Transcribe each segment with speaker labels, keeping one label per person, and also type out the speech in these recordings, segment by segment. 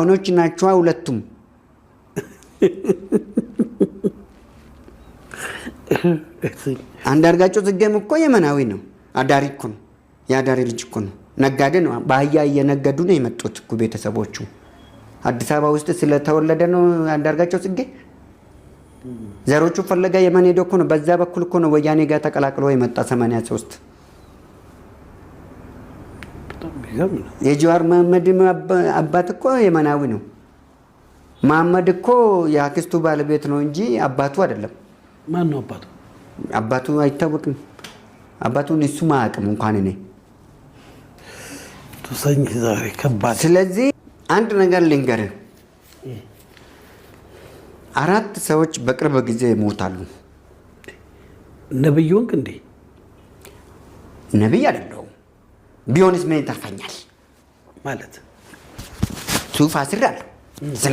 Speaker 1: ሆኖች ናቸዋ ሁለቱም። አንዳርጋቸው ጽጌም እኮ የመናዊ ነው። አዳሪ እኮ ነው። የአዳሪ ልጅ እኮ ነው። ነጋዴ ነው። በአህያ እየነገዱ ነው የመጡት እኮ ቤተሰቦቹ። አዲስ አበባ ውስጥ ስለተወለደ ነው አንዳርጋቸው ጽጌ። ዘሮቹ ፈለጋ የመን ሄዶ እኮ ነው። በዛ በኩል እኮ ነው ወያኔ ጋር ተቀላቅሎ የመጣ 83። የጀዋር መሐመድ አባት እኮ የመናዊ ነው። መሐመድ እኮ የአክስቱ ባለቤት ነው እንጂ አባቱ አይደለም።
Speaker 2: ማን ነው አባቱ?
Speaker 1: አባቱ አይታወቅም። አባቱን እሱ ማያውቅም እንኳን እኔ።
Speaker 2: ሰኝ ዛሬ ከባድ።
Speaker 1: ስለዚህ አንድ ነገር ልንገርህ፣ አራት ሰዎች በቅርብ ጊዜ ይሞታሉ።
Speaker 2: ነብይ ሆንክ እንዴ?
Speaker 1: ነብይ አይደለሁም። ቢሆንስ ምን ይተርፈኛል?
Speaker 2: ማለት
Speaker 1: ሱፍ አስሬአለሁ፣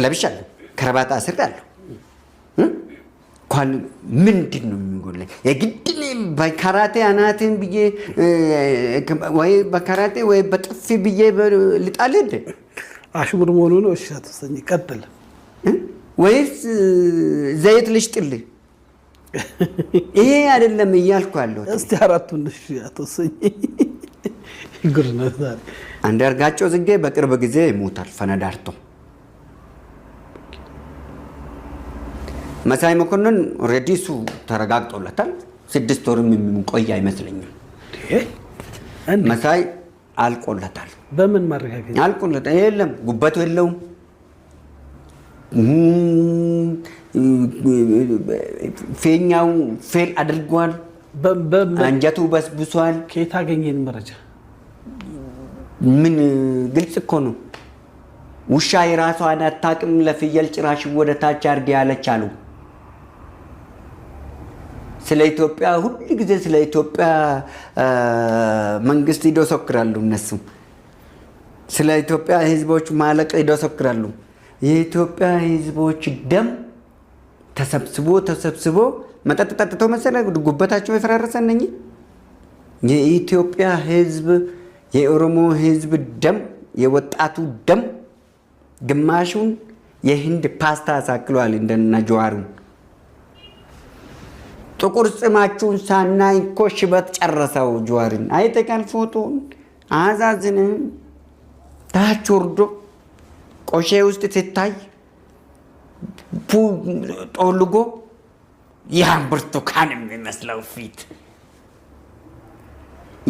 Speaker 1: ለብሻለሁ፣ ከረባት አስሬአለሁ። እንኳን ምንድን ነው የሚጎለኝ? የግድ እኔ በካራቴ አናቴን ብዬ ወይ በካራቴ ወይ በጥፊ ብዬ ልጣልህ እንዴ?
Speaker 2: አሽሙር መሆኑ ነው። እሺ አቶ ሰኝ ቀጥል።
Speaker 1: ወይስ ዘይት ልሽጥልህ? ይሄ አይደለም እያልኩ ያለሁት።
Speaker 2: እስቲ አራቱን። እሺ አቶ ሰኝ ጉድ ነው ዛሬ።
Speaker 1: አንዳርጋቸው ጽጌ በቅርብ ጊዜ ይሞታል ፈነዳርቶ። መሳይ መኮንን already እሱ ተረጋግጦለታል። 6 ወርም የሚቆይ አይመስለኝም። መሳይ አልቆለታል።
Speaker 2: በምን ማረጋገጫ
Speaker 1: አልቆለታል? የለም ጉበቱ የለውም። ፊኛው fail አድርጓል። አንጀቱ በስብሷል።
Speaker 2: ከየት አገኘን መረጃ?
Speaker 1: ምን ግልጽ እኮ ነው። ውሻ የራሷን አታውቅም፣ ለፍየል ጭራሽ ወደ ታች አድርጌ ያለች አሉ። ስለ ኢትዮጵያ ሁል ጊዜ ስለ ኢትዮጵያ መንግስት ይዶሰክራሉ እነሱ። ስለ ኢትዮጵያ ሕዝቦች ማለቅ ይዶሰክራሉ። የኢትዮጵያ ሕዝቦች ደም ተሰብስቦ ተሰብስቦ መጠጥ ጠጥቶ መሰለ ጉበታቸው የፈራረሰ እነኚህ የኢትዮጵያ ሕዝብ የኦሮሞ ሕዝብ ደም የወጣቱ ደም ግማሹን የህንድ ፓስታ አሳክለዋል። እንደና ጀዋሩ ጥቁር ጽማችሁን ሳናይ እኮ ሽበት ጨረሰው ጀዋርን። አይተካል ፎቶን አዛዝን ታች ወርዶ ቆሼ ውስጥ ሲታይ ጦልጎ ያን ብርቱካን የሚመስለው ፊት።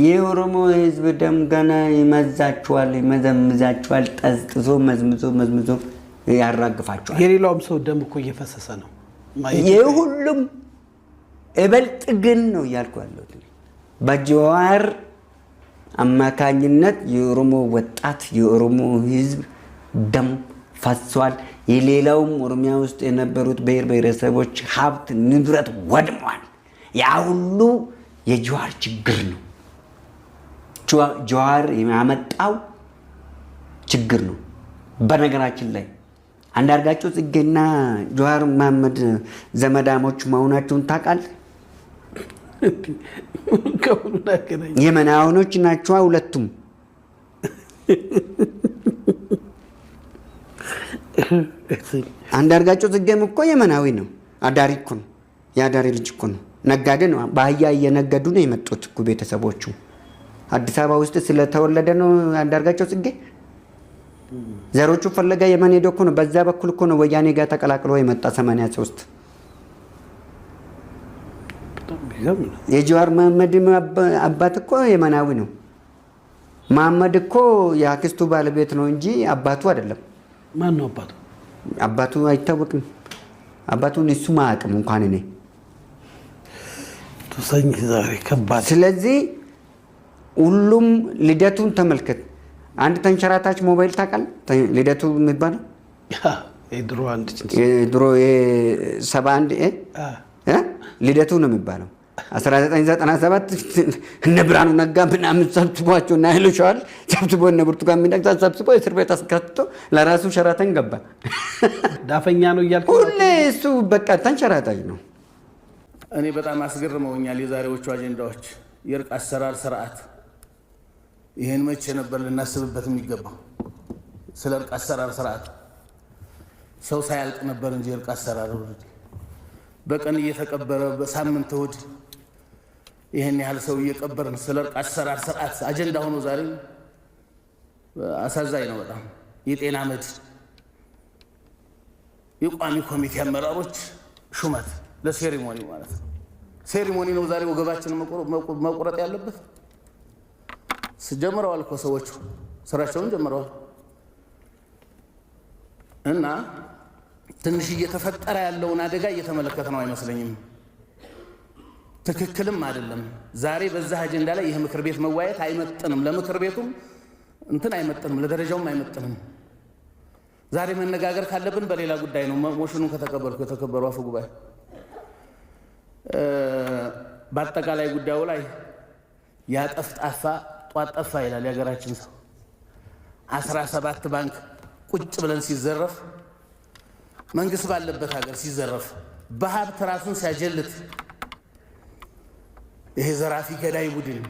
Speaker 1: የኦሮሞ ህዝብ ደም ገና ይመዛችኋል፣ ይመዘምዛችኋል። ጠዝጥዞ መዝምዞ መዝምዞ ያራግፋችኋል።
Speaker 2: የሌላውም ሰው ደም እኮ እየፈሰሰ ነው።
Speaker 1: የሁሉም እበልጥ ግን ነው እያልኩ ያለሁት በጀዋር አማካኝነት የኦሮሞ ወጣት የኦሮሞ ህዝብ ደም ፈሷል። የሌላውም ኦሮሚያ ውስጥ የነበሩት ብሔር ብሔረሰቦች ሀብት ንብረት ወድሟል። ያ ሁሉ የጀዋር ችግር ነው። ጀዋር ያመጣው ችግር ነው። በነገራችን ላይ አንዳርጋቸው ጽጌና ጀዋር መሐመድ ዘመዳሞች መሆናቸውን ታውቃለህ? የመናውኖች ናቸዋ ሁለቱም። አንዳርጋቸው ጽጌም እኮ የመናዊ ነው። አዳሪ እኮ ነው። የአዳሪ ልጅ እኮ ነው። ነጋዴ ነው። በአህያ እየነገዱ ነው የመጡት እኮ ቤተሰቦቹ። አዲስ አበባ ውስጥ ስለተወለደ ነው አንዳርጋቸው ጽጌ። ዘሮቹ ፈለጋ የመን ሄዶ እኮ ነው። በዛ በኩል እኮ ነው ወያኔ ጋር ተቀላቅሎ የመጣ 83። የጀዋር መሐመድ አባት እኮ የመናዊ ነው። መሐመድ እኮ የአክስቱ ባለቤት ነው እንጂ አባቱ አይደለም።
Speaker 2: ማን ነው አባቱ?
Speaker 1: አባቱ አይታወቅም። አባቱን እሱ ማያውቅም እንኳን እኔ።
Speaker 2: ሰኝ ዛሬ ከባድ።
Speaker 1: ስለዚህ ሁሉም ልደቱን ተመልከት። አንድ ተንሸራታች ሞባይል ታውቃለህ? ልደቱ የሚባለው የድሮ 71 ልደቱ ነው የሚባለው። 1997 እነ ብርሃኑ ነጋ ምናምን ሰብስቧቸው እና ኃይሉ ሸዋል ሰብስቦ እነ ብርቱካን ሚደቅሳ ሰብስቦ እስር ቤት አስከትቶ ለራሱ ሸራተን ገባ።
Speaker 2: ዳፈኛ ነው እያልክ
Speaker 1: ሁሌ እሱ በቃ ተንሸራታች ነው።
Speaker 3: እኔ በጣም አስገርመውኛል የዛሬዎቹ አጀንዳዎች። የእርቅ አሰራር ስርዓት፣ ይህን መቼ ነበር ልናስብበት የሚገባው? ስለ እርቅ አሰራር ስርዓት ሰው ሳያልቅ ነበር እንጂ የእርቅ አሰራር በቀን እየተቀበረ፣ በሳምንት እሑድ ይህን ያህል ሰው እየቀበርን ስለ እርቅ አሰራር ስርዓት አጀንዳ ሆኖ ዛሬ አሳዛኝ ነው በጣም። የጤና መድን፣ የቋሚ ኮሚቴ አመራሮች ሹመት ለ ceremony ማለት ነው። Ceremony ነው ዛሬ ወገባችንን መቁረጥ ያለበት። ጀምረዋል እኮ ሰዎቹ፣ ስራቸውን ጀምረዋል። እና ትንሽ እየተፈጠረ ያለውን አደጋ እየተመለከተ ነው አይመስለኝም። ትክክልም አይደለም። ዛሬ በዛ አጀንዳ ላይ ይህ ምክር ቤት መወያየት አይመጥንም። ለምክር ቤቱም እንትን አይመጥንም፣ ለደረጃውም አይመጥንም። ዛሬ መነጋገር ካለብን በሌላ ጉዳይ ነው። Motion ኑን ከተቀበልኩ፣ የተከበሩ አፈ ጉባኤ፣ በአጠቃላይ ጉዳዩ ላይ ያጠፍጣፋ ጧት ጠፋ ይላል የሀገራችን ሰው። 17 ባንክ ቁጭ ብለን ሲዘረፍ፣ መንግስት ባለበት ሀገር ሲዘረፍ፣ በሀብት ራሱን ሲያጀልት ይሄ ዘራፊ ገዳይ ቡድን